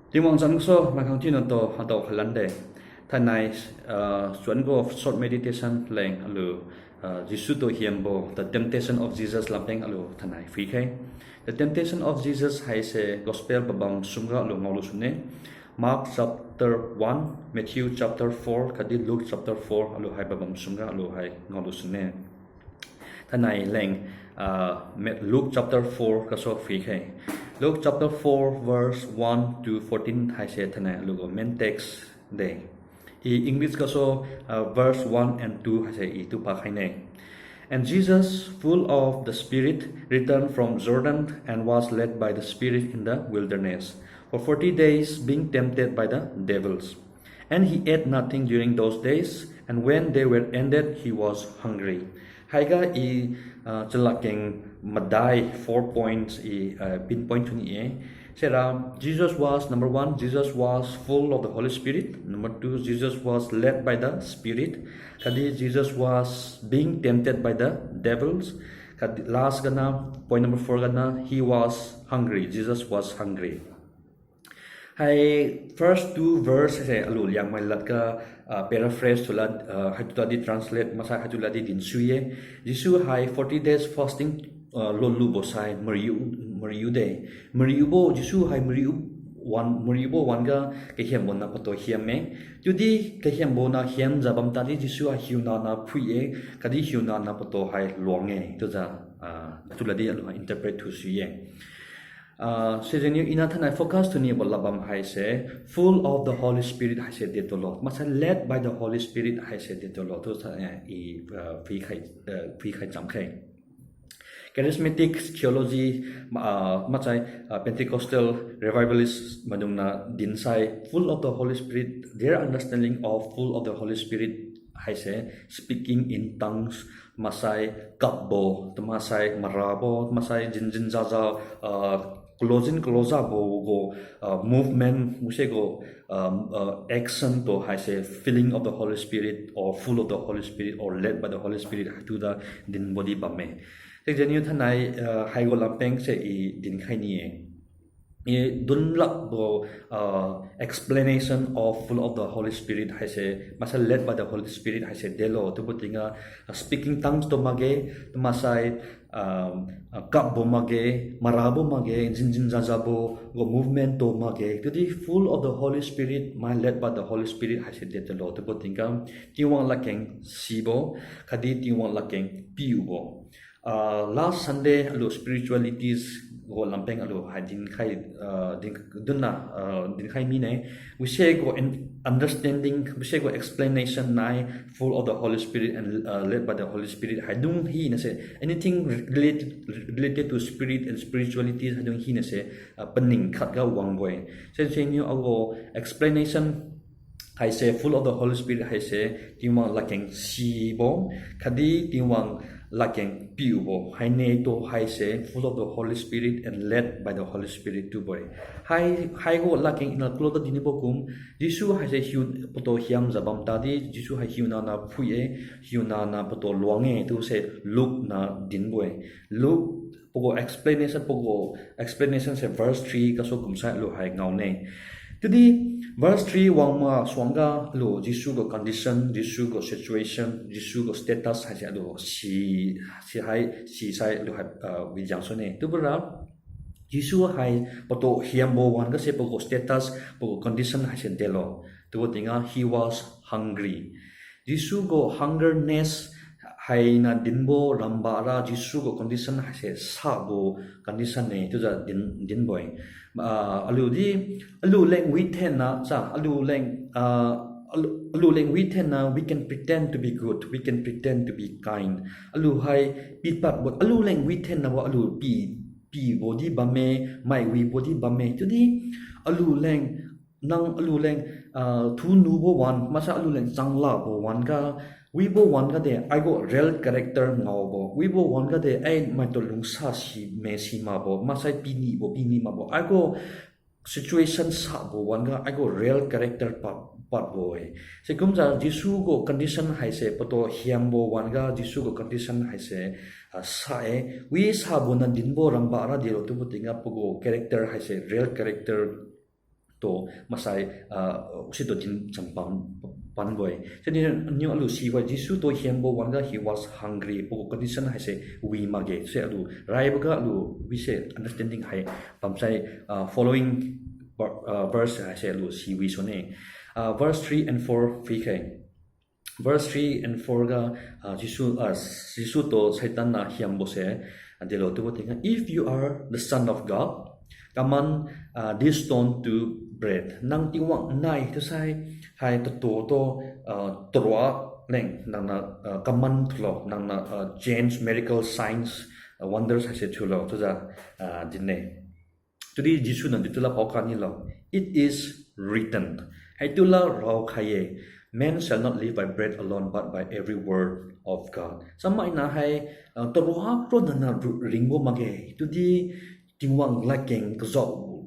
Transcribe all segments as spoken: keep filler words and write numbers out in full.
Tingwang zan gasu maikhang thiuna tu hatao khalan de. Thainai, uh, suan gu short meditation leng alu, uh, Jesu tu hiambo, the temptation of Jesus lampeng alu thainai phuikhai. The temptation of Jesus haise gospel pabam sumga alu ngaolu sune. Mark chapter one, Matthew chapter four, khatdi Luke chapter four alu hai pabam sumga alu hai ngaolu sune. Thainai leng, uh, Ma-, Luke chapter four gasu phuikhai. Luke chapter four verse one to fourteen haise thainai alu gu main text de. I English gasu, uh, verse one and two haise i tu pakhaine. And Jesus, full of the Spirit, returned from Jordan and was led by the Spirit in the wilderness for forty days, being tempted by the devils. And he ate nothing during those days, and when they were ended, he was hungry. Haiga i, uh, chalakeng madai four points i, uh, pinpoint thuni e. Sera, Jesus was, number one, Jesus was full of the Holy Spirit. Number two, Jesus was led by the Spirit. Khatdi Jesus was being tempted by the devils. Khatdi last gana, point number four gana, he was hungry. Jesus was hungry. Hai first two verse se alu Liangmai ladga, uh, paraphrase thulan, uh, haitu ladi translate maksai haitu ladi dinsui ye. Jesu hai forty days fasting, uh, lolubo sai mariu, mariu de. Mariubo Jesu hai mariu wan, mariubo wan ga kahiambo na pato hiam e. Chiudi kahiambo na hiamjiu bam tadi Jesu hai hiuna na phui e, khatdi hiuna na pato hai luang e. Chiujiu, ah, haitu ladi alu hai interpret thusi ye. Ah, sijengniu ina thainai focus thunibo labam haise, full of the Holy Spirit haise detulo. Maksai led by the Holy Spirit haise detulo. Chiujiu, eh, i, ah, phuikhai, eh, phuikhai chamkhai. Charismatic theology, ma-, ah, maksai, ah, Pentecostal revivalist maidungna dinsai, full of the Holy Spirit, their understanding of full of the Holy Spirit haise speaking in tongues, maksai kapbo, tamaksai marabo, maksai jinjin jaja, ah, kalojin kalojabo gu, ah, movement, muse gu, um, uh, action tu haise filling of the Holy Spirit or full of the Holy Spirit or led by the Holy Spirit haitu da dinbo di bamme. Sijengniu thainai, uh, haigu lampeng se i dinkhai ni e. I dunlakbo, uh, explanation of full of the Holy Spirit haise, maksai led by the Holy Spirit haise delo, chiubo tingga, uh, speaking tongues tu makge, tamaksai, um, uh, kapbo makge, marabo makge, jinjin jajabo gu movement tu makge. Chiudi full of the Holy Spirit, mai led by the Holy Spirit haise detulo, chiubo tingga, Tingwang ladkeng sibo, khatdi Tingwang ladkeng piubo. Ah, last Sunday alu spiritualities gu lampeng alu hai dinkhai, ah, din, dunna, ah, dinkhai mine. Wise gu in-, understanding, wise gu explanation nai, full of the Holy Spirit and, ah, led by the Holy Spirit haidung hina se, anything related, related to spirit and spiritualities haidung hina se, ah, paning khatga wangbo-e. Sijengniu agu explanation haise, full of the Holy Spirit haise, Tingwang ladkeng sibo, khatdi Tingwang ladkeng piubo. Haine tu haise, full of the Holy Spirit and led by the Holy Spirit chiubo-e. Hai, haigu ladkeng ina kalo ta dinibo kum, Jesu haise hiu pato hiamjiu bam tadi, Jesu hai hiuna na phui e, hiuna na pato luang e, chiuse Luke na dinbo-e. Luke, pagu explanation, pagu explanation se verse three gasu kumsai alu hai ngaone. Chiudi verse three wang masuangga alu Jesu gu condition, Jesu gu situation, Jesu gu status haise alu si, si hai, sisai alu hai, ah, wijiang sune. Chiubora, Jesu hai pato hiambo wan-ga se pagu status, pagu condition haise delo. Chiubo tingga, he was hungry. Jesu gu hungerness haina dinbo rambara Jesu gu condition haise sabo condition ne chiujiu din, dinbo-e. Ah, alu di, alu leng withenna, sa, alu leng, ah, alu, alu leng withenna, we can pretend to be good, we can pretend to be kind. Alu hai pipadbo, alu leng withennabo, alu pi, pibo di bamme, mai wibo di bamme. Chiudi alu leng, nang alu leng, ah, thunubo wan, maksai alu leng changlabo wan-ga, wibo wan-ga de, aigu real character ngaobo. Wibo wan-ga de, ai maitu lungsa si me si makbo, maksai pinibo, pini makbo. Aigu situation sabo wan-ga, aigu real character pad, padbo-e. Sikumjiu Jesu gu condition haise, pato hiambo wan-ga, Jesu gu condition haise, ah, sa-e. Wi sabo na dinbo rambara delo chiubo tingga pagu character haise, real character tu maksai, ah, situ din cham pan, panbo-e. Sidi niu aliu sibo Jesu tu hiambo wan-ga he was hungry. Pagu condition haise wi makge. Se aliu raiboga aliu wise understanding hai pamsai, ah, following ver-, ah, verse haise aliu si wi sune. Ah, verse three and four phuikhai. Verse three and four ga, ah, Jesu, ah, Jesu tu Satan niu hiambo se, ah, delo chiubo tingga, "If you are the Son of God, command, ah, this stone to bread." Nang Tingwang nai thiusai, hai tatu tu, ah, tarua leng nangniu, ah, command thulo, nangniu, ah, change, miracle, signs, ah, wonders haise thiulo chiujiu, ah, dinne. Chiudi Jesu niu dechiu la paokak nilo, "It is written." Hai chiu la raokhai-e, "Man shall not live by bread alone, but by every word of God." Chamaina hai, ah, tarua ronna niu ru-, ringbo makge. Chiudi Tingwang ladkeng kazao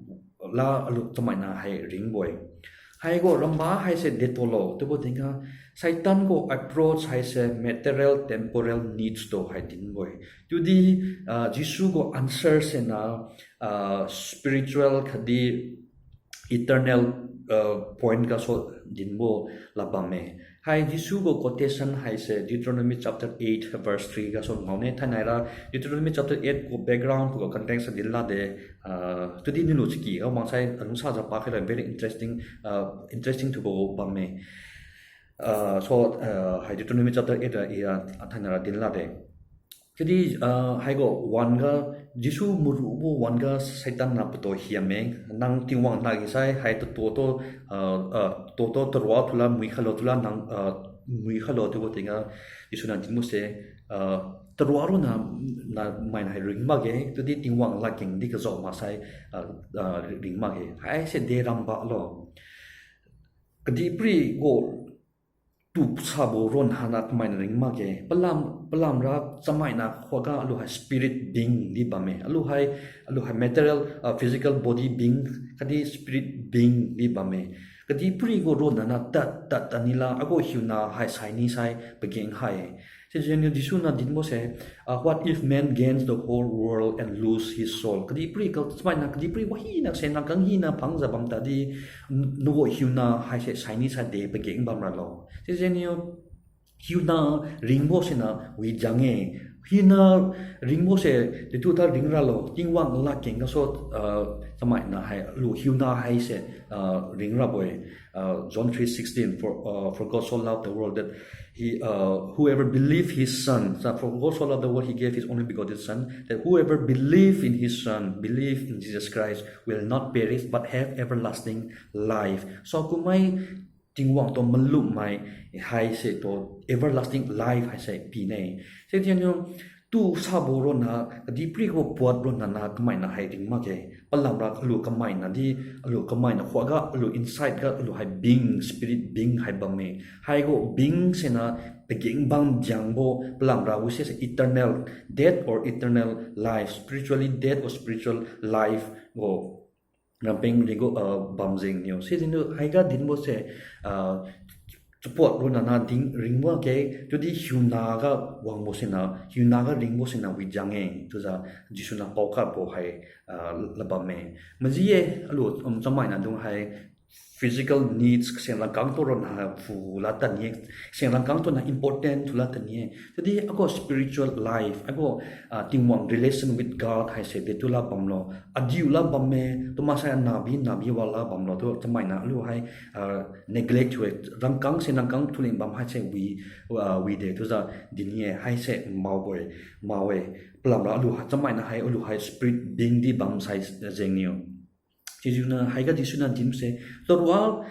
la aliu chamaina hai ringbo-e. Haigu ramba haise detolo chiubo tingga, Satan gu approach haise material, temporal needs tu hai dinbo-e. Chiudi, ah, Jesu gu answer siniu, ah, spiritual khatdi eternal, ah, point gasu dinbo la bamme. Hai Jesu gu quotation haise Deuteronomy chapter eight verse three gasu ngaone. Thainaira Deuteronomy chapter eight gu background gu context din lade, ah, chiudi niulu chaky ga wangsai alungsajiu pakhai lo very interesting, ah, interesting thubo bamme. Ah, so, ah, hai Deuteronomy chapter eight ga i, ah, thainaira din lade. Chiudi, ah, haigu wan-ga, Jesu marubo wan-ga Satan niu patu hiamme, nang Tingwang nai sai hai tatu tu, ah, ah, tatu tu tarua thiula muikhailo chiu la nang, ah, muikhailo chiubo tingga, Jesu niu dinbo se, ah, tarua ronna niu maina hai ring makge, chiudi Tingwang ladkeng di kazao maksai, ah, ah, ring makge. Haise de rambalo. Kadihpiri gu tusabo ronna niu kamainiu ring makge. Palam, palamra chamaina khuga aliu hai spirit being di bamme. Aliu hai, aliu hai material, ah, physical body being, khatdi spirit being di bamme. Kadihpiri gu ronna niu tad, tad, tad nila, agu hiuna hai saini sai pageng hai. Sijengniu Jesu niu dinbo se, ah, "What if man gains the whole world and lose his soul?" Kadihpiri ga chamaina, kadihpiri wahina, senrangkang hina phangjiu bam tadi, n-, nagu hiuna haise saini sai de pageng bamralo. Sijengniu hiuna ringbo siniu wijiang-e. Hiuna ringbo se dechiu ta ringralo. Tingwang ladkeng gasu, ah, chamaina hai, aliu hiuna haise, ah, ringrabo-e. Uh, John three sixteen, for, uh, "For God so loved the world that he, uh, whoever believe his Son, so for God so loved the world, he gave his only begotten Son, that whoever believe in his Son, believe in Jesus Christ, will not perish but have everlasting life." So kumai Tingwang tu malumai haise tu everlasting life haise pine. Sijengniu tusabo ronna kadihpiri gu puat ronna niu kamainiu hai ring makge. Palamra aliu kamainiu di, aliu kamainiu khuga, aliu inside ga, aliu hai being, spirit being hai bamme. Haigu being siniu pageng bam diangbo, palamra wise se eternal death or eternal life, spiritually dead or spiritual life gu rampeng rigu, ah, bam jengniu. Sijengniu haiga dinbo se, ah, chapuat ronna niu ding ring makge, chiudi hiuna ga wangbo siniu, hiuna ga ringbo siniu wijiang-e, chiujiu Jesu niu paokakbo hai, ah, la bamme. Maji-e, aliu, um, chamaina dung hai physical needs, senrangkang tu ronna phu la tadni-e, senrangkang tu niu important thiu la tadni-e. Chiudi agu spiritual life, agu, ah, Tingwang relation with God haise dechiu la bamlo. Adiu la bamme, tu maksai anabi, nabi wa la bamlo, tu chamaina aliu hai, ah, neglect thiu-e, rangkang senrangkang thuleng bam haise wi, ah, wi de, chiujiu dinni-e, haise maobo-e, mao-e, palamra aliu hai, chamaina hai, aliu hai spirit being di bam sai jengniu. Chiujengniu haiga Jesu niu dinbo se, tarua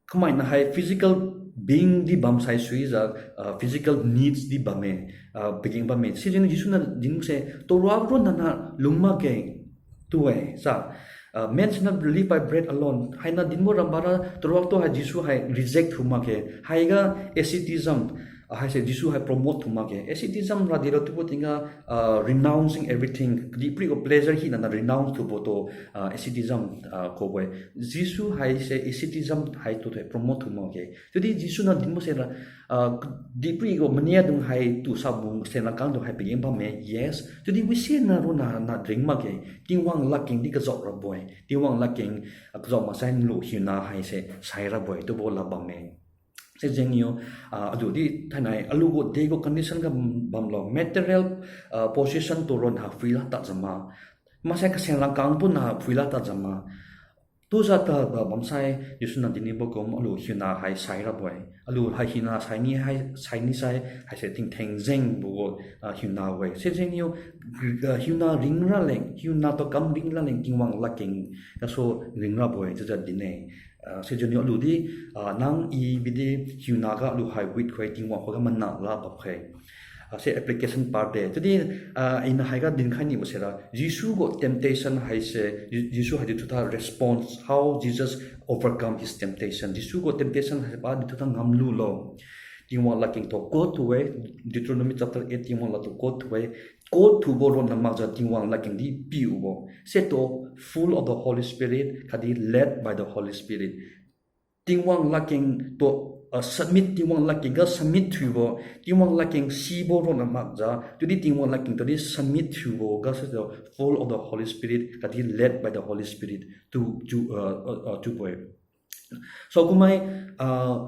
kamainiu hai physical being di bam sai suijiu, ah, physical needs di bamme, ah, pageng bamme. Sijengniu Jesu niu dinbo se, tarua ronna niu lung makge, chiu-e, sa, ah, "Man shall not live by bread alone." Hainiu dinbo rambara tarua tu hai Jesu hai reject thiu makge. Haiga asceticism, haise Jesu hai promote thu makge. Asceticism ra dilo chiubo tingga, ah, renouncing everything. Kadihpiri gu pleasure hina niu renounce thubo tu, ah, asceticism, ah, kubo-e. Jesu haise asceticism hai tu tu promote thu makge. Chiudi Jesu niu dinbo sira, ah, kadihpiri gu mania dung hai tu sabu sena kang tu hai pageng bamme, yes. Chiudi wisina ronna niu ring makge. Tingwang ladkeng di kazao rabo-e. Tingwang ladkeng, ah, kazao maksai nlu hiuna haise sai rabo-e. Chiubo lad bamme. Sijengniu, ah, aliudi thainai aliu gu de gu condition ga bamlo material, ah, possession tu ronna phuila tadjiu ma. Maksai kaseng langkang puna phuila tadjiu ma. Tujiu tadba bamsai Jesu niu dinnibo kum aliu hiuna hai sai rabo-e. Aliu hai hiuna saini hai, saini sai, haise tingtheng jengbo gu, ah, hiuna we. Sijengniu, ah, hiuna ring raleng, hiuna tu kam ring raleng Tingwang ladkeng gasu ring rabo-e chiujiu din-e. Ah, sijengniu aliudi, ah, nang i bidi hiuna ga aliu hai wit khoi Tingwang khuga mana lad bam khe. Ah, se application part de. Chiudi, ah, iniu haiga dinkhai nibo sira, Jesu gu temptation haise, Je-, Jesu hai dithuta response, how Jesus overcome his temptation. Jesu gu temptation haise pa dithuta ngamlulo. Tingwang ladkeng tu quote thu-e, Deuteronomy chapter eight Tingwang lad tu quote thu-e, quote thubo ronna makjiu Tingwang ladkeng di piubo. Setu full of the Holy Spirit, khatdi led by the Holy Spirit. Tingwang ladkeng tu, ah, submit, Tingwang ladkeng ga submit thiubo, Tingwang ladkeng sibo ronna makjiu, chiudi Tingwang ladkeng tu di submit thiubo gasu tu full of the Holy Spirit, khatdi led by the Holy Spirit, tu, tu, ah, ah, ah, chiubo-e. Saokummai, ah,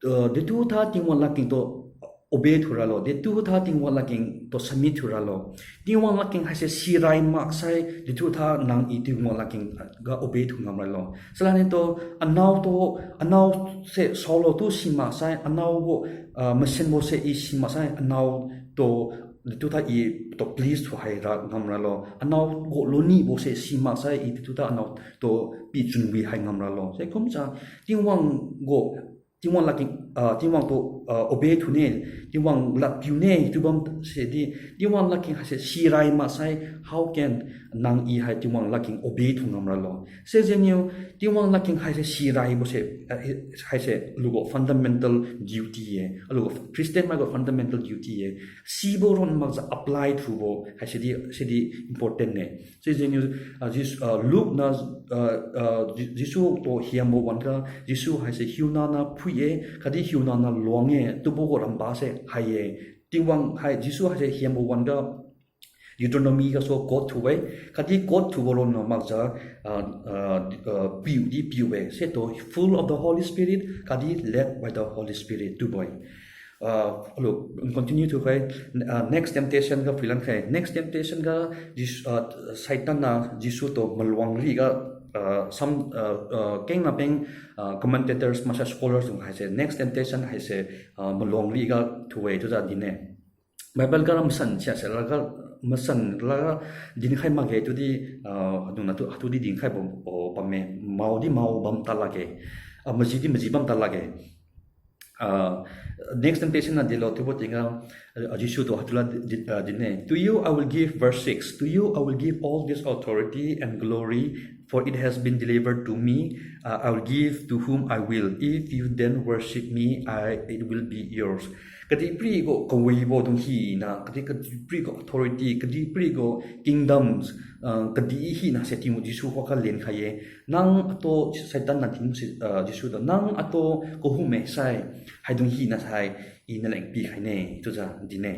ah, dithuta Tingwang ladkeng tu obey thu ralo, dithuta Tingwang ladkeng tu submit thu ralo. Tingwang ladkeng haise sirai maksai dithuta nang i Tingwang ladkeng ga obey thu ngam ralo. Salaniu tu anao tu, anao se saolo tu si maksai anao gu, ah, masenbo se i si maksai anao tu dithuta i tu please thu haira ngam ralo. Anao gu lunibo se si maksai i dithuta anao tu pichunwi hai ngam ralo. Sikumjiu Tingwang gu, Tingwang ladkeng, ah, Tingwang tu, ah, obey thune, Tingwang lad piune chiu bam se di, Tingwang ladkeng haise sirai maksai, how can nang i hai Tingwang ladkeng obey thu ngam ralo? Sijengniu, Tingwang ladkeng haise siraibo se, ah, haise aliu gu fundamental duty-e, aliu gu Christian mai gu fundamental duty-e. Sibo ronna makjiu apply thubo haise di, sidi important-e. Sijengniu, ah, Jes-, ah, Luke niu, ah, ah, Je-, Jesu tu hiambo wan-ga, Jesu haise hiuna niu phui-e, khatdi hiuna niu luang-e, chiubo gu ramba se hai-e. Tingwang hai Jesu haise hiambo wan-ga, Deuteronomy gasu quote thu-e, khatdi quote thubo ronna makjiu, ah, ah, ah, piu di piu-e, setu full of the Holy Spirit, khatdi led by the Holy Spirit chiubo-e. Ah, aliu continue thu khai, ah, next temptation ga phuilan khai. Next temptation ga Jes-, ah, Satan niu Jesu tu maluang riga, ah, sam, ah, ah, kengna peng, ah, commentators maksai scholars dung haise next temptation haise, ah, maluang riga thu-e chiujiu din-e. Bible ga masan sia se laga, masan laga dinkhai makge chiudi, ah, adungniu tu, atudi dinkhaibo, o, bamme, mao di mao bam ta lakge, ah, maji di maji bam ta lakge. Ah, next temptation niu delo chiubo tingga, ah, Jesu tu haichiula di, di, ah, din-e. To you I will give, verse six, to you I will give all this authority and glory, for it has been delivered to me. Uh, I will give to whom I will. If you then worship me, I, it will be yours. Kadihpiri gu kawibo dung hina, kadih, kadihpiri gu authority, kadihpiri gu kingdoms, ah, kadih hina se Tingwang Jesu khuga lenkhai-e. Nang atu Satan niu din se, ah, Jesu tu, nang atu kahum-e sai, haidung hina sai, I naleng pikhaine, chiujiu din-e.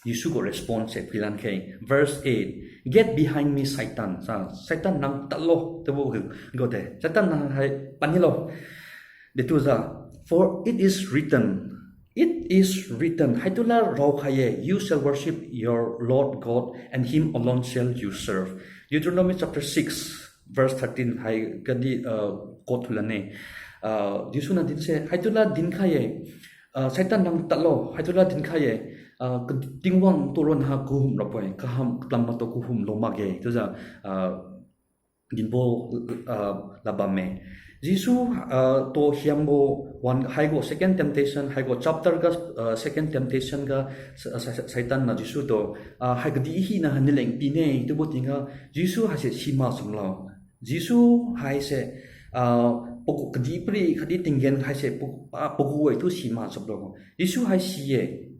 Jesu gu response se phuilan khe. Verse eight, Get behind me, Satan. Sa, Satan nang tadlo, chiubo gu de. Satan nang hai panilo. Dechiujiu, For it is written, it is written. Haichiula raokhai-e, You shall worship your Lord God, and him alone shall you serve. Deuteronomy chapter six, verse thirteen haiga di, uh, quote thulan-e. Uh, Jesu niu din se, haichiula dinkhai-e, uh, Satan nang tadlo, haichiula dinkhai-e, uh, ka-, Tingwang tu ronna kahum rabo-e, kaham katam matu kahumlo makge, chiujiu, uh, dinbo, uh, lad bamme. Jesu, uh, tu hiambo wan haigu second temptation, haigu chapter ga, uh, second temptation ga, sa-, sa-, sa-, Satan niu Jesu tu, uh, hai kadih hina naleng pine, chiubo tingga, Jesu haise sima samlo. Jesu haise, ah, pagu kadihpiri khatdi tinggen haise pa, ah, pagu-e tu si ma chaplo. Jesu hai si-e.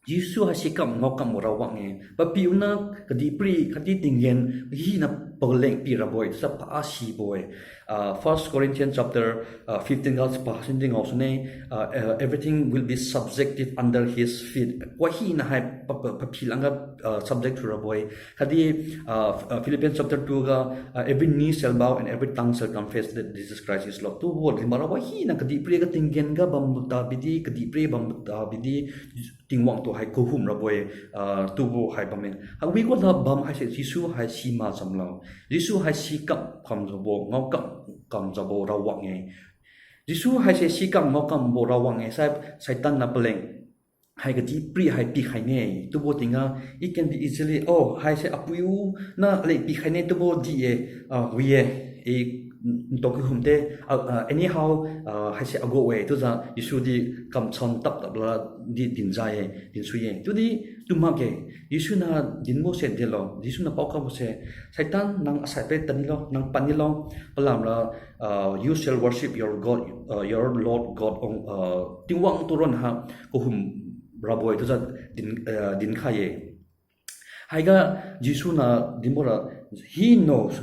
Jesu hai si kam ngao kambo rawang-e. Papiu niu kadihpiri khatdi tinggen hina paleng pi rabo-e, sa pa sibo-e. Ah, First Corinthians chapter, ah, fifteen ga pa sin di ngao sune, ah, uh, everything will be subjected under his feet. Wahina hai pa, pa, paphi langga, ah, subject thiu rabo-e. Khatdi, ah, Philippians chapter two ga, ah, every knee shall bow and every tongue shall confess that Jesus Christ is Lord. Tubo din ba ra wahina kadihpiri ga tinggen ga bam ta bidi, kadihpiri bam ta bidi, Tingwang tu hai kahum rabo-e, ah, tubo hai bamme. Haiwi ga la bam haise Jesu hai si ma chamlo. Jesu hai si kam kam jabo, ngao kam kam jabo rawang-e. Jesu haise si kam ngao kambo rawang-e, sai Satan niu paleng hai kadihpiri hai pikhai ne, tubo tingga, it can be easily, oh, haise apiu niu aleng pikhai ne tubo di-e, ah, wi-e, i, nto kahum te, ah, ah, anyhow, ah, haise ago-e, chiujiu Jesu di kamcham tap tap la di dinjiu-e, dinsui-e. Chiudi tu makge, Jesu niu dinbo se delo, Jesu niu pao kambo se, Satan, nang asai pe tadnilo, nang padnilo, palamra, uh, you shall worship your God, uh, your Lord God on, uh, Tingwang tu ron ha kahum rabo-e chiujiu din, uh, dinkhai-e. Haiga Jesu niu dinbo ra, he knows,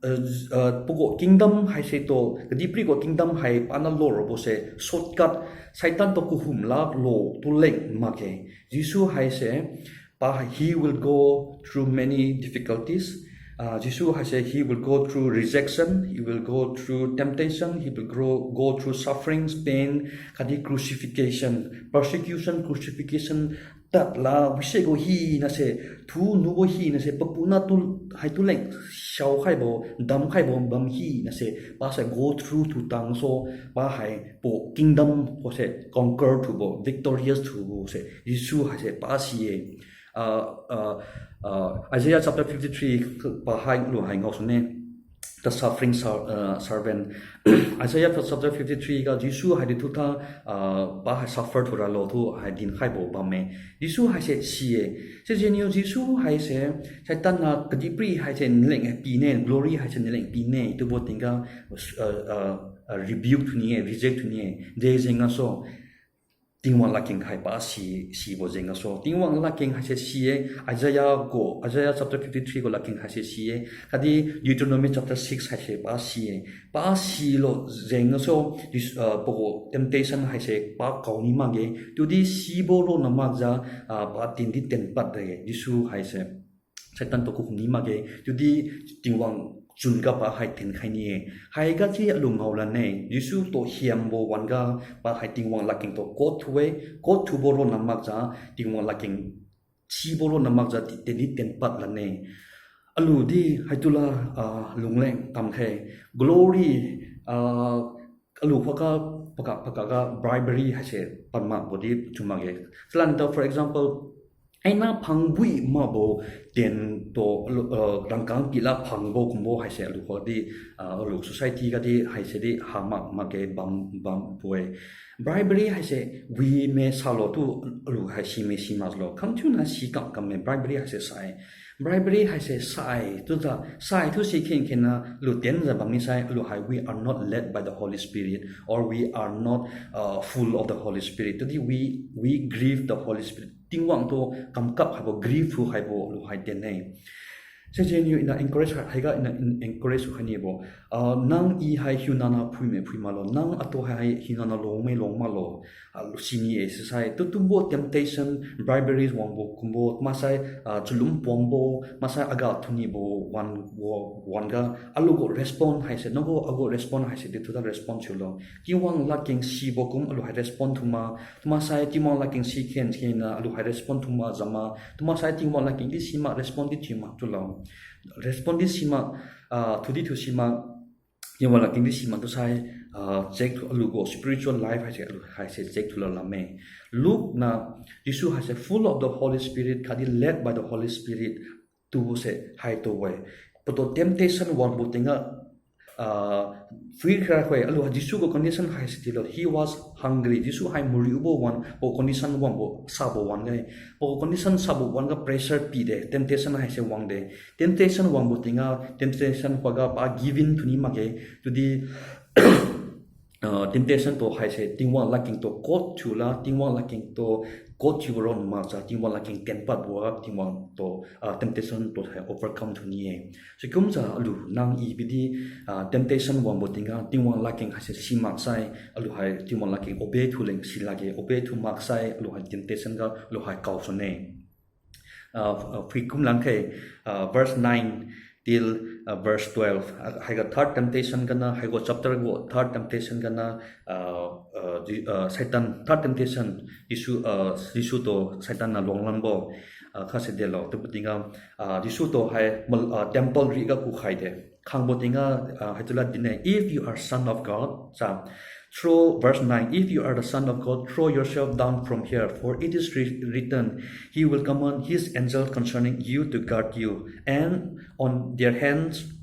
uh, uh, pagu kingdom haise tu, kadihpiri gu kingdom hai paniu lo rabo se shortcut, Satan tu kahum lak lo tu leng makge. Jesu haise, pa, he will go through many difficulties. Ah, Jesu haise, he will go through rejection, he will go through temptation, he will grow, go through sufferings, pain, khatdi crucifixion, persecution, crucifixion, tadla wise gu hina se, thu nubo hina se, papu niu tu, hai tu leng shaokhaibo, damkhaibo bam hina se, pa se go through tu tangsu, pa hai pa kingdom kose conquer thubo, victorious thubo se Jesu haise pa si-e. Ah, ah, ah, Isaiah chapter fifty-three pa hai lu hai ngao sune. The suffering ser-, uh, servant. Isaiah chapter fifty-three ga Jesu haidi thuta, uh, pa hai suffer thura lo tu hai dinkhaibo bamme. Jesu haise si-e. Sijengniu Jesu haise, Satan niu kadihpiri haise naleng pine, glory haise naleng pine, tubo tingga, uh, uh, uh, rebuke thuni-e, reject thuni-e, de jeng gasu. Tingwang ladkeng hai pa si, sibo jeng gasu. Tingwang ladkeng haise si-e, Isaiah gu, Isaiah chapter fifty-three gu ladkeng haise si-e, khatdi Deuteronomy chapter six haise pa si-e. Pa silo jeng gasu, dis-, uh, pagu temptation haise pa kao ni makge, chiudi sibo ronna makjiu, uh, pa tindi tenpad de, Jesu haise. Satan tu kahum ni makge, chiudi Tingwang chunga pa hai tenkhai ni-e. Haiga si alu ngao lane, Jesu tu hiambo wan-ga pa hai Tingwang ladkeng tu quote thu-e, quote thubo ronna makjiu, Tingwang ladkeng sibo ronna makjiu ti teni tenpad lane. Aliu di haitu la, ah, lungleng kamkhe. Glory, ah, aliu khuga pakak pakak ga bribery haise pad makbo di chiu makge. Chalaniu tu, for example, aina phangwi makbo tien tu, ah, rangkang pila phangbo kumbo haise aliu khuga di, ah, aliu society ga di haise di ha mak makge bam, bambo-e. Bribery haise wi me salo tu aliu hai si me si maklo. Khangthiuna si kam kam me bribery haise sai. Bribery haise sai, chiujiu, sai chiu si khen khen na lu tienjiu bammi sai, aliu hai, we are not led by the Holy Spirit, or we are not, uh, full of the Holy Spirit. Chiudi we, we grieve the Holy Spirit. Tingwang tu kamkap haibo, grieve tu haibo, aliu hai tienne. Sijengniu ina encourage hai, haiga ina en-, encourage khai nibo. Ah, nang i hai hiunana phui me phui maklo, nang atu hai hiunana long me long maklo. Ah, lu sini-e sisai. Tu tumbo temptation, briberies wangbo kumbo, maksai, ah, chalum puangbo, maksai aga thunibo wan, wa, wan-ga, aliu gu respond haise, nanggu agu respond haise, di thuda respond thiulo. Tingwang ladkeng sibo kum aliu hai respond thuma, tumasai Tingwang ladkeng si khen khen na aliu hai respond thuma jama, tumasai Tingwang ladkeng di sima respond di thiuma chiulo. Respond di sima, ah, thudi thu sima, Tingwang ladkeng di sima tu sai, ah, check thu aliu gu spiritual life haise aliu haise check thulo lamme. Luke niu Jesu haise full of the Holy Spirit, khatdi led by the Holy Spirit, tu se hai tu-e. Patu temptation wangbo tingga, ah, phui kha khoi, aliu Jesu gu condition haise tilo, he was hungry. Jesu hai mariubo wan, pa condition wangbo, sabo wan-e. Pa condition sabo wan-ga pressure pide, temptation haise wangde. Temptation wangbo tingga, temptation khuga pa give in thuni makge, chiudi uh, temptation tu haise Tingwang ladkeng tu kot thiula, Tingwang ladkeng tu kot thiubo ron makjiu, Tingwang ladkeng tenpadbo ga Tingwang tu, uh, temptation tu hai overcome thiuni-e. Sikumjiu alu nang i bidi, uh, temptation wangbo tingga Tingwang ladkeng haise si maksai, alu hai Tingwang ladkeng obey thiu leng si lakge, obey thiu maksai alu hai temptation ga alu hai kao sune. Uh, uh, phui kum langkhai, uh, verse nine till, uh, verse twelve. Uh, haiga third temptation gana, haiga chapter gu third temptation gana, uh, uh, Ji-, uh, Satan, third temptation, Jesu, uh, Jesu tu Satan niu luang lanbo, uh, khase delo, chiubo tingga, uh, Jesu tu hai, mal-, uh, temple riga kukhai de. Khangbo tingga, uh, haichiula dinne, "If you are Son of God," sa, throw, verse nine, "If you are the Son of God, throw yourself down from here, for it is wri-, written, 'He will command his angel concerning you to guard you, and on their hands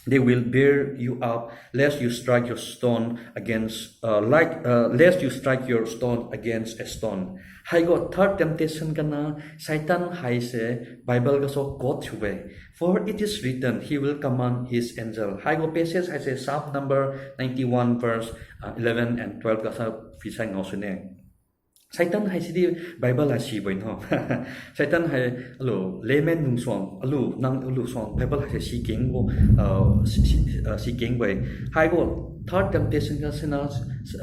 they will bear you up, lest you strike your stone against, uh, like, uh, lest you strike your stone against a stone.'" Haiga third temptation gana Satan haise Bible gasu quote thiu-e. "For it is written, 'He will command his angel.'" Haiga passage haise Psalm number ninety-one verse, uh, eleven and twelve gasa phuisai ngao sune. Satan haisi di Bible hai sibo-e no. Satan hai alu layman dung suang, alu nang alu suang Bible haise sikengbo, uh, si, si, uh, sikengbo-e. Haiga third temptation ga sina,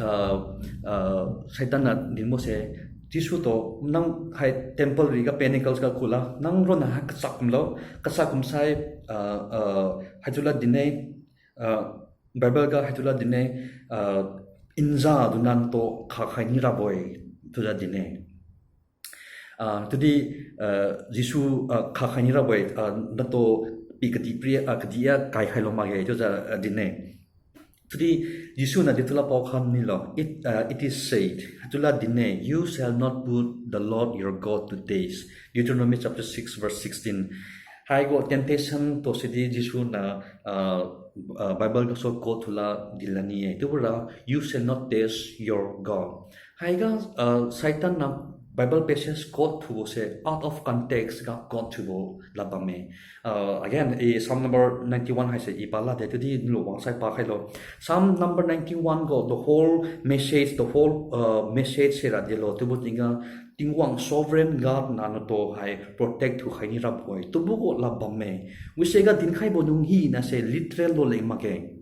uh, uh, Satan niu dinbo se, Jesu tu nang hai temple riga pinnacles ga kula, nang ronna hai kachak kumlo, kachak kumsai, uh, uh, haichiula dinne, uh, Bible ga haichiula dinne, uh, inja du nangtu khakhai ni rabo-e, chiujiu dinne. Ah, chiudi, ah, Jesu, ah, khakhai ni rabo-e, ah, natu pi kadihpiri, ah, kadih a kaikhailo makge, chiujiu, ah, dinne. Chiudi Jesu niu di chiula paokhan nilo, it, ah, it is said, chiula dinne, "You shall not put the Lord your God to test." Deuteronomy chapter six verse sixteen. Haiga temptation tu sidi Jesu niu, ah, ah, Bible gasu quote thiula dinlani-e. Chiubora, "You shall not test your God." Haiga, ah, Satan niu Bible passage quote thiubo se out of context ga quote thiubo lad bamme. Ah, again, i Psalm number ninety-one haise i palade, chiudi nlu wangsai pakhailo. Psalm number ninety-one gu the whole message, the whole, ah, message sira delo, chiubo tingga Tingwang sovereign God niu natu hai protect thiukhai ni rabo-e, chiubo gu lad bamme. Wise ga dinkhaibo dung hinase literal lo leng makge.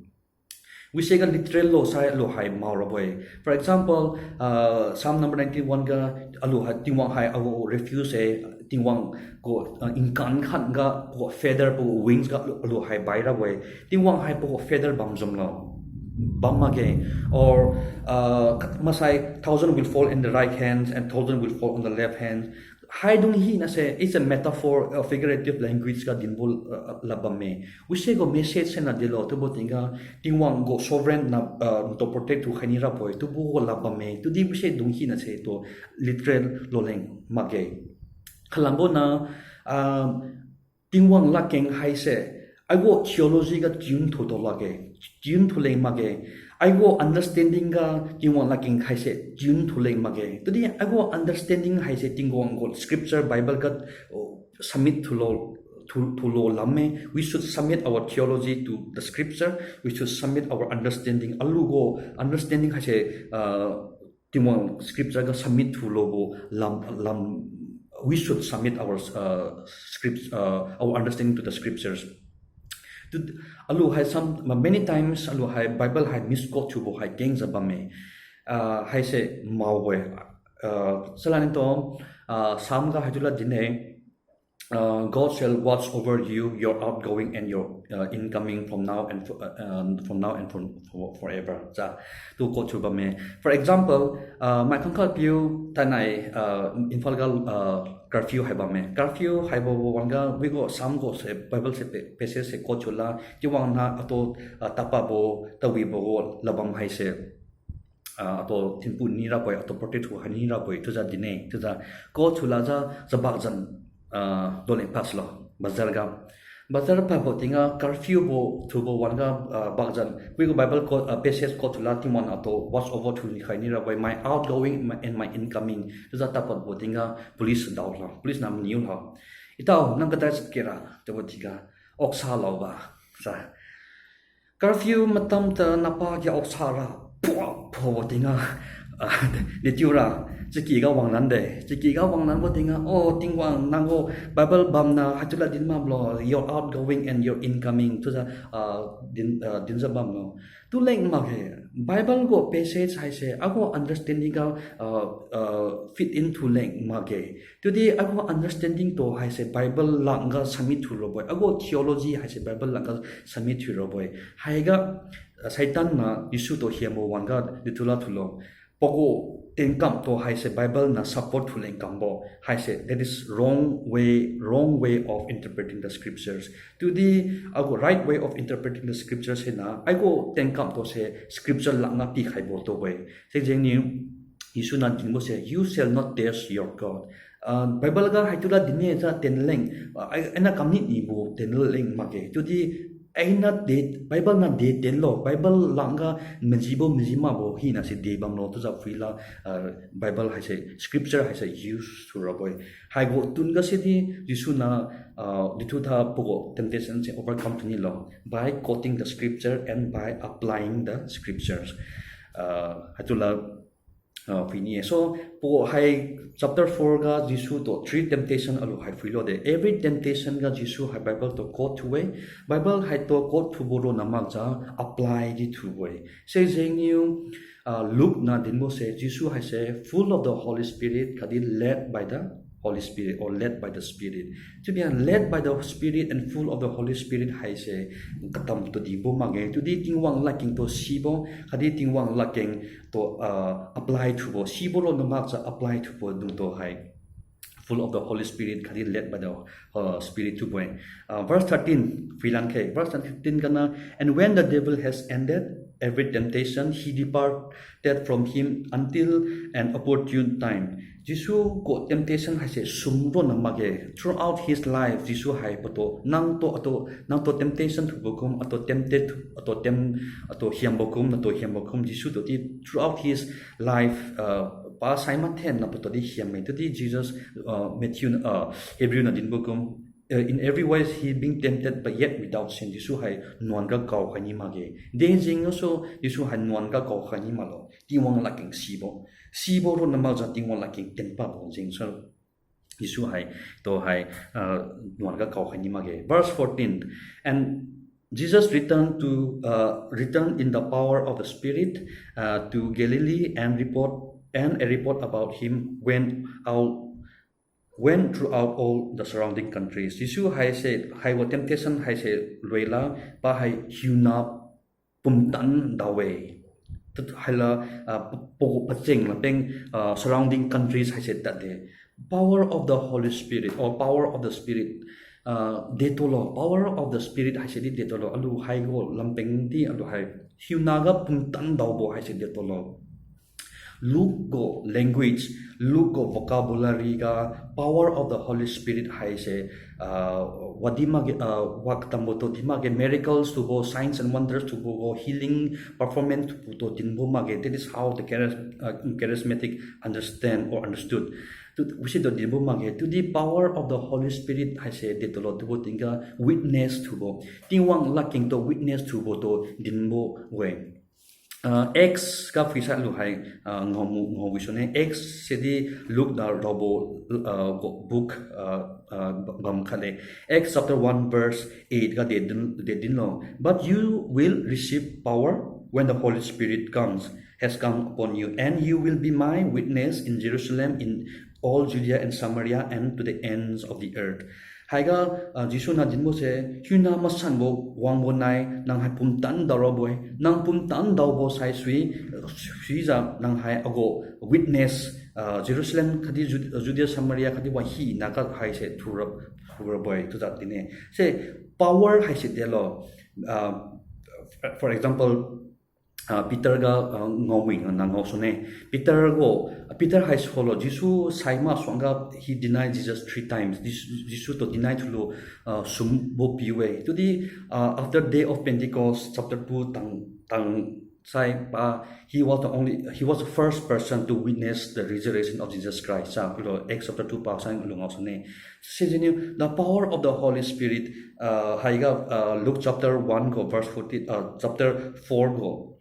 Wise ga literal lo sai alu hai mao rabo-e. For example, ah, Psalm number ninety-one ga alu hai Tingwang hai agu refuge-e, Tingwang gu, ah, nkan khat ga pagu feather pagu wings ga alu, alu hai bai rabo-e. Tingwang hai pagu feather bam jumlo, bam makge. Or, ah, masai thousand will fall in the right hand and thousand will fall on the left hand. Haidung hinase, it's a metaphor, a figurative language ga dinbo, ah, lad bamme. Wise gu message sena delo, chiubo tingga Tingwang gu sovereign niu, ah, natu protect thiukhai ni rabo-e, chiubo gu lad bamme. Chiudi wise dung hinase tu literal lo leng makge. Khalambo niu, ah, Tingwang ladkeng haise, aigu theology ga tune thiutu lakge, tune thiu leng makge. Aigu understanding ga Tingwang ladkeng haise tune thiu leng makge. Chiudi aigu understanding haise Tingwang gu scripture Bible ga, oh, submit thiulo, thiu, thiulo lamme. We should submit our theology to the scripture. We should submit our understanding. Alu gu understanding haise, ah, Tingwang scripture ga submit thiulobo lam, lam, we should submit our, uh, script, uh, our understanding to the scriptures. Tu, alu hai some, many times alu hai Bible hai misquote thiubo hai kengjiu bamme. Ah, haise mao-e. Ah, salanitu, ah, Psalm ga haichiula dinne, uh, "God shall watch over you, your outgoing and your, uh, incoming from now and fo-, uh, uh, from now and from, for, forever." Sa, tu quote thiu bamme. For example, uh, mai khangkhat piu tanai, uh, Imphal ga, uh, curfew hai bamme. Curfew haibo wan ga, wibo Psalm gu se, Bible se pe-, passage se quote thiula, Tingwang niu atu, uh, tapadbo, tawibo gu lad bam haise, ah, atu thinpu ni rabo-e, atu protect thiu khai ni rabo-e, chiujiu dinne, chiujiu quote thiu lakjiu, jiu bakzan, ah, doleng paslo, bazar ga. Bazar pabo tingga curfew bo thiubo wan ga, ah, bakzan, wibo Bible quote, ah, passage quote thiula Tingwang atu watch over thiu ni khai ni rabo-e, my outgoing and my incoming, chiujiu tapadbo tingga police daolo, police niu maniu lo. Itao, nang kadai chat kera, chiubo tingga, oksa laoba, sa. Curfew matam ta napa gi oksa ra, pua, pua tingga, ah, dechiura, chaky ga wanglan de, chaky ga wanglanbo tingga, oh, Tingwang, nang gu Bible bamna haichiu lad din bamlo, your outgoing and your incoming, chiujiu, ah, din, ah, dinjiu bamlo. Tu leng makge, Bible gu passage haise, agu understanding ga, ah, ah, fit in tu leng makge. Chiudi agu understanding tu haise Bible langga submit thiu rabo-e. Agu theology haise Bible langga submit thiu rabo-e. Haiga, ah, Satan niu Jesu tu hiambo wan-ga dithulo thulo. Pagu tienkam tu haise Bible niu support thiu leng kambo haise, that is wrong way, wrong way of interpreting the scriptures. Chiudi agu right way of interpreting the scriptures hina, agu tienkam tu se scripture langga pikhaibo tubo-e. Sijengniu Jesu niu dinbo se, you shall not test your God. Ah, Bible ga haichiu lad din-e jiu tien leng, ah, ai, ainiu kamni nibo tien leng makge. Chiudi ainiu de, Bible niu de tienlo, Bible langga majibo maji makbo hina se de bamlo chiujiu phuila, ah, Bible haise, scripture haise use thiu rabo-e. Haigu tun ga sidi Jesu niu, ah, dithu tha pagu temptation se overcome thiu nilo by quoting the scripture and by applying the scriptures. Ah, haichiu lad ah, phui ni-e. So, pagu hai chapter four ga Jesu tu three temptation alu hai phuilo de. Every temptation ga Jesu hai Bible tu quote thiu-e. Bible hai tu quote thiubo ronna makjiu apply di thiubo-e. Sijengniu, ah, Luke niu dinbo se Jesu haise full of the Holy Spirit khatdi led by the Holy Spirit or led by the Spirit. Chiubi led by the Spirit and full of the Holy Spirit haise katam tu dibo makge. Chiudi Tingwang ladkeng tu sibo khatdi Tingwang ladkeng tu, ah, apply thiubo, sibo ronna makjiu apply thiubo dung tu hai full of the Holy Spirit khatdi led by the, uh, Spirit thiubo-e. Ah, verse thirteen, phuilan khe, verse thirteen ga niu, and when the devil has ended every temptation, he departed from him until an opportune time. Jesu gu temptation haise sum ronna makge. Throughout his life, Jesu hai patu, nang tu atu, nang tu temptation thiubo kum, atu tempted, atu tem, atu hiambo kum, natu hiambo kum, Jesu tu di throughout his life, ah, pa sai mathen niu patu di hiam-e. Chiudi Jesus, ah, Matthew, ah, Hebrew niu dinbo kum, ah, in every way he being tempted but yet without sin. Jesu hai nuan ga kaokhai ni makge. De jeng gasu Jesu hai nuan ga kaokhai ni maklo. Tingwang ladkeng sibo. Sibo ronna makjiu Tingwang ladkeng tien pabo jengsu Jesu hai, tu hai, ah, nuan ga kaokhai ni makge. Verse fourteen, and Jesus returned to, uh, returned in the power of the Spirit, uh, to Galilee and report, and a report about him went out, went throughout all the surrounding countries. Jesu haise, haibo temptation haise loila, pa hai hiuna pumtan dao-e. Tad haila, ah, pa-, pagu pacheng lapeng, ah, surrounding countries haise tadde. Power of the Holy Spirit or power of the Spirit, ah, detolo, power of the Spirit haise di detolo, alu haigu lampeng di alu hai hiuna ga pumtan daobo haise detolo. Luke gu language, Luke gu vocabulary ga power of the Holy Spirit haise, ah, wadi makge, ah, wa katambo tu di makge, miracles thiubo, signs and wonders thiubo gu, healing performance thiubo tu dinbo makge. That is how the charis-, ah, charismatic understand or understood. Tu, wisi tu dinbo makge. Chiudi power of the Holy Spirit haise detolo chiubo tingga witness thiubo, Tingwang ladkeng tu witness thiubo tu dinbo-e. Ah, Acts ga phuisa lu hai, ah, ngaomu, ngao wi sune. Acts sidi Luke niu raobo, ah, book, ah, ah, bam khat le. Acts chapter one verse eight ga de din, de dinlo. But you will receive power when the Holy Spirit comes, has come upon you, and you will be my witness in Jerusalem, in all Judea and Samaria, and to the ends of the earth. Haiga, ah, Jesu niu dinbo se, hiuna masanbo wangbo nai, nang hai pumtan daorabo-e, nang pumtan daobo saisui, suijiu nang hai agu witness, ah, Jerusalem khatdi Ju-, Judea, Samaria khatdi wahina ga haise thurabo-e chiujiu din-e. Se power haise delo, ah, for example, ah, Peter ga, ah, ngaomi niu ngao sune. Peter gu, Peter hai solo, Jesu sai masuangga he denied Jesus three times. Jesu, Jesu tu deny thiulu, ah, sumbo pi-e. Chiudi, ah, after day of Pentecost, chapter two tang, tang, Sai pa, he was the only, he was the first person to witness the resurrection of Jesus Christ. Sa, lo Acts chapter two pa sai lo ngao sune. Sijengniu, the power of the Holy Spirit, uh, haiga, uh, Luke chapter one gu verse fourteen, uh, chapter four gu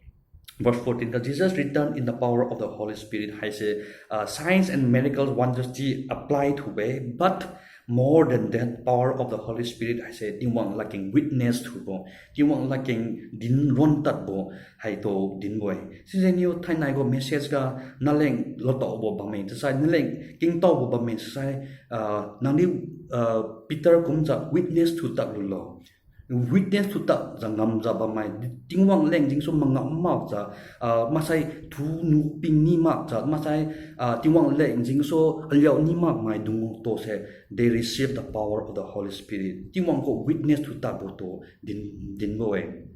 verse fourteen ga, Jesus returned in the power of the Holy Spirit haise, uh, signs and miracles, wonders di apply thiu-e, but more than that, power of the Holy Spirit haise Tingwang ladkeng witness thiubo, Tingwang ladkeng din ron tadbo haitu dinbo-e. Sijengniu thainai gu message ga naleng lutaobo bamme chiusai, naleng kingtaobo bamme chiusai, ah, nangdi, ah, Peter kumjiu witness thiu tadlulo. Witness thiu tadjiu ngamjiu bammai, Tingwang leng jengsu mangam makjiu, ah, maksai thunu ping ni makjiu, maksai, ah, Tingwang leng jengsu aliu ni makmai dungtuse, they receive the power of the Holy Spirit. Tingwang gu witness thiu tadbo tu din, dinbo-e.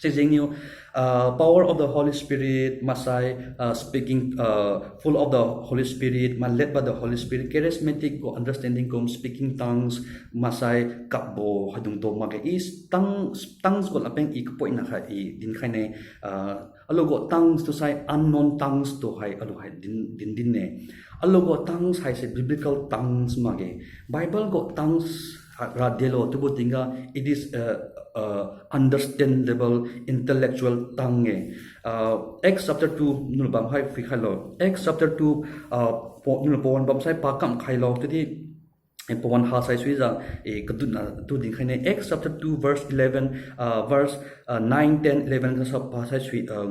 Sijengniu, uh, power of the Holy Spirit, maksai, uh, speaking, uh, full of the Holy Spirit, ma led by the Holy Spirit, charismatic gu understanding kum speaking tongues, maksai kapbo haidungtu makge. I tongues, tongues gu ladpeng i kapoina khat i dinkhaine, uh, alu gu tongues tu sai unknown tongues tu hai alu hai din, din dinne. Alu gu tongues haise biblical tongues makge. Bible gu tongues ra delo chiubo tingga, it is a, a understandable intellectual tongue e. Uh, Acts chapter two, nulu bam hai phuikhailo. Acts chapter two, uh, po, nulu pawan bam sai pakam khailo, chiudi, eh, pawan ha sai suijiu, eh, kadutna tu dinkhaine. Acts chapter two, verse eleven, uh, verse, uh, nine, ten, eleven gasu pa sai sui, uh,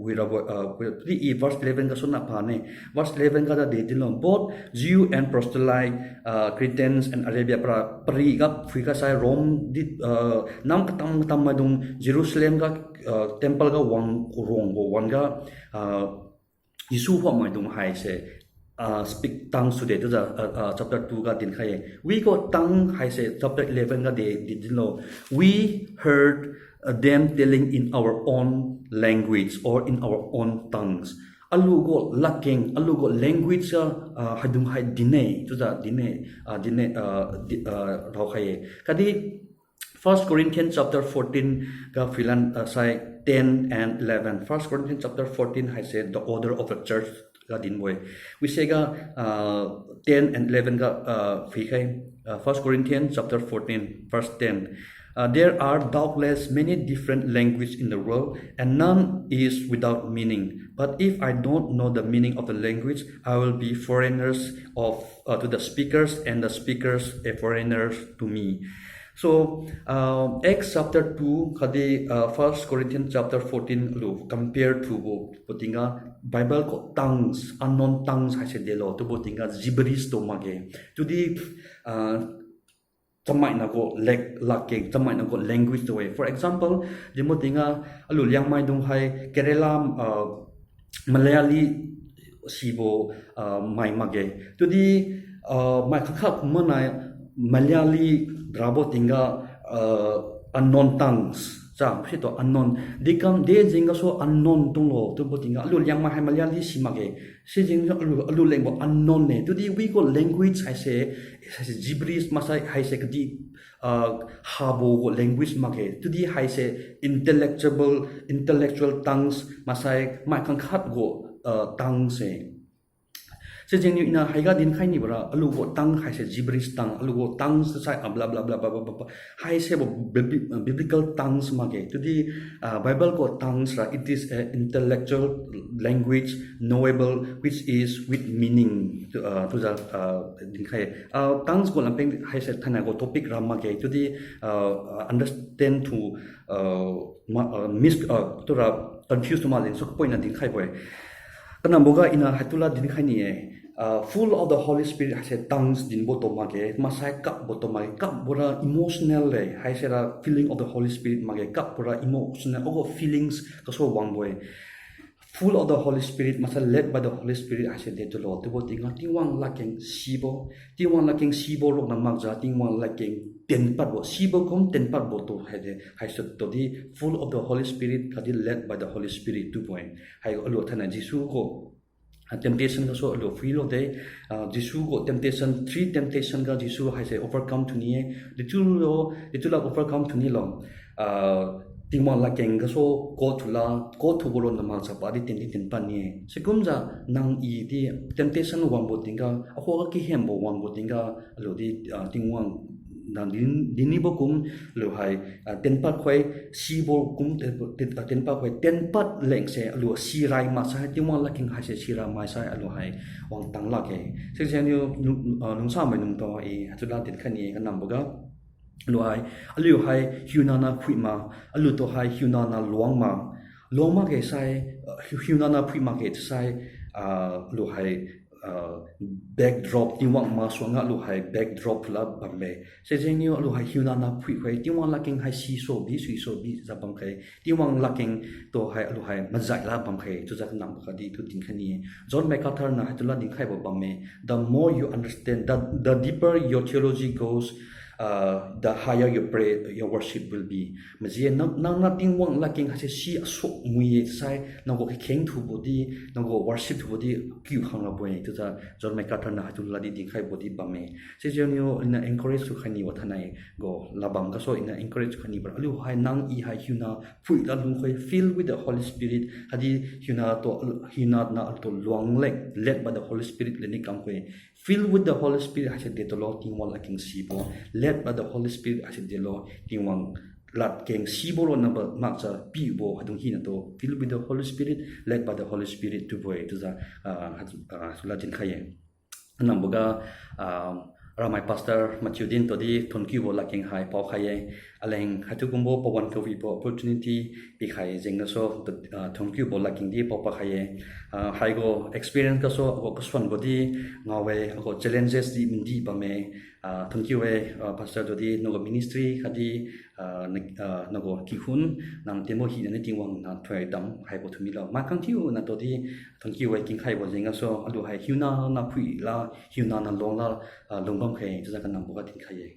wirabo, uh, chiudi i verse eleven gasu na pane. Verse eleven ga de dinlo, both Jew and proselyte, uh, Cretans and Arabia para, pari ga phuiga sai Rome di, uh, nam katam katam maidung Jerusalem ga, uh, temple ga wang rongbo wan-ga, uh, Jesu huamaidung haise, uh, speak tongues thiude chiujiu, uh, uh, chapter two ga dinkhai-e. Wi gu tongue haise chapter eleven ga de, de dinlo. We heard, uh, them telling in our own language or in our own tongues. Alu gu ladkeng, alu gu language ga, uh, haidung hai dinne chiujiu dinne, uh, dinne, uh, di, uh, raokhai-e. Khatdi First Corinthians chapter fourteen ga phuilan, uh, sai ten and eleven. First Corinthians chapter fourteen haise the order of the church ga dinbo-e. Wise ga, uh, ten and eleven ga, uh, phuikhai, uh, First Corinthians chapter fourteen, verse ten. Uh, there are doubtless many different languages in the world, and none is without meaning. But if I don't know the meaning of the language, I will be foreigners of, uh, to the speakers, and the speakers a foreigners to me. So, uh, Acts chapter two khatdi, uh, First Corinthians chapter fourteen alu compare thiubo, bo tingga Bible gu tongues, unknown tongues haise delo, chiubo tingga gibberish tu makge. Chiudi, uh, chamaina gu lak, ladkeng, chamaina gu language tu-e. For example, dinbo tingga alu Liangmai dung hai Kerala, uh, Malayali sibo, uh, mai makge. Chiudi, uh, mai khangkhat manai Malayali rabo tingga, uh, unknown tongues. Cha, situ unknown. Dikam de jeng gasu unknown tunglo, chiubo tingga alu Liangmai hai Malayali si makge. Sijeng alu, alu lengbo unknown ne. Chiudi wi gu language haise, haise gibberish maksai haise khatdi, uh, habo gu language makge. Chiudi haise intellectual, intellectual tongues maksai mai khangkhat gu, uh, tongues e. Sijengniu ina haiga dinkhai nibo ra, alu gu tongue haise gibberish tongue, alu gu tongues sai, ah, blah, blah, blah, blah, blah, blah, blah. Haise bo bibli-, uh, biblical tongues makge. Chiudi, uh, Bible gu tongues ra, it is a intellectual language, knowable, which is with meaning. Chiu, uh, chiujiu, uh, dinkhai. Uh, tongues gu ladpeng haise thainai gu topic ra makge. Chiudi, uh, understand to, uh, ma-, uh, mis-, uh, tura confuse tu majeng su point na dinkhaibo-e. Kanamboga ina haitu la dinkhai ni-e. Uh, full of the Holy Spirit haise tongues dinbo tu makge, maksai kapbo tu makge, kapbo ra emotional le, haise ra feeling of the Holy Spirit makge, kapbo ra emotional, agu feelings gasu wangbo-e. Full of the Holy Spirit, maksai led by the Holy Spirit haise de chiulo, chiubo tingga Tingwang ladkeng sibo, Tingwang ladkeng sibo ronna makjiu, Tingwang ladkeng tenpadbo, sibo kum tenpadbo tu haide, haise tudi full of the Holy Spirit khatdi led by the Holy Spirit chiubo-e. Hai alu thainai Jesu gu, ah, temptation gasu alu phuilo de, ah, Jesu gu temptation, three temptation ga Jesu haise overcome thiuni-e, dechiulo, dechiula overcome thiunilo, ah, Tingwang ladkeng gasu quote thula, quote thubo ronna makjiu padi tien di tienpad ni-e. Sikumjiu nang i di temptation wangbo tingga, akhuga kahembo wangbo tingga, aliu di, ah, Tingwang nang din, dinnibo kum, aliu hai, ah, tienpad khoi, sibo kum, tien, tien, ah, tienpad khoi, tienpad lengse, aliu sirai maksai, Tingwang ladkeng haise sirai maksai, aliu hai wangtang lakge. Sijengniu, lung, ah, lungsamai lungtao i, haichiula dinkhai ni kanamboga. Aliu hai, aliu hai hiuna na phui ma, aliutu hai hiuna na luang ma, luang makge sai, ah, hiu-, hiuna na phui makge sai, ah, aliu hai, ah, backdrop Tingwang masuangga aliu hai backdrop la bamme. Sijengniu aliu hai hiuna na phui khoi, Tingwang ladkeng hai siso bi, suiso bijiu bamkhe. Tingwang ladkeng tu hai aliu hai majai la bamkhe, chiujiu kanamboga di tu dinkhai ni-e. John MacArthur niu haichiula dinkhaibo bamme. The more you understand, the, the deeper your theology goes, uh, the higher your pray, your worship will be. Maji nang, nang na Tingwang ladkeng haise si asuk mui-e sai, nagu kakheng thubo di, nagu worship thubo di, kiu khang rabo-e, chiujiu John MacArthur niu haichiula di dinkhaibo di bamme. Sijengniu iniu encourage thiukhai nibo thainai gu labam gasu iniu encourage thiukhai nibo. Aliu hai nang i hai hiuna phui la lungkhoi, filled with the Holy Spirit, khatdi hiuna tu, hiuna na aliutu luang leng, led by the Holy Spirit leni kamkhoi. Filled with the Holy Spirit haise detulo Tingwang ladkeng sibo, led by the Holy Spirit haise delo Tingwang ladkeng sibo ronna ba makjiu pibo haidung hinatu, filled with the Holy Spirit, led by the Holy Spirit thiubo-e, chiujiu, ah, haichiu, ah, haichiula dinkhai ye. Kanamboga, ah, ramai pastor machiu din tu di thonkiubo ladkeng hai paokhai ye. Aleng haichiu kumbo pawan kawibo opportunity pikhai jeng gasu, ah, thonkiubo ladkeng di paopakhai ye. Ah, haigu experience gasu agu kasuanbo di ngao-e, agu challenges di mdi bamme. Ah, thonkiu-e, ah, pastor tu di nagu ministry khatdi, ah, na, ah, nagu kikhun nang tenbo hina ni Tingwang na thoidam haibo thiumilo. Mai khang thiu natu di thonkiu-e, kingkhaibo jeng gasu aliu hai hiuna na phui la, hiuna na luang la, ah, lungbam khe, chiujiu kanamboga dinkhai ye.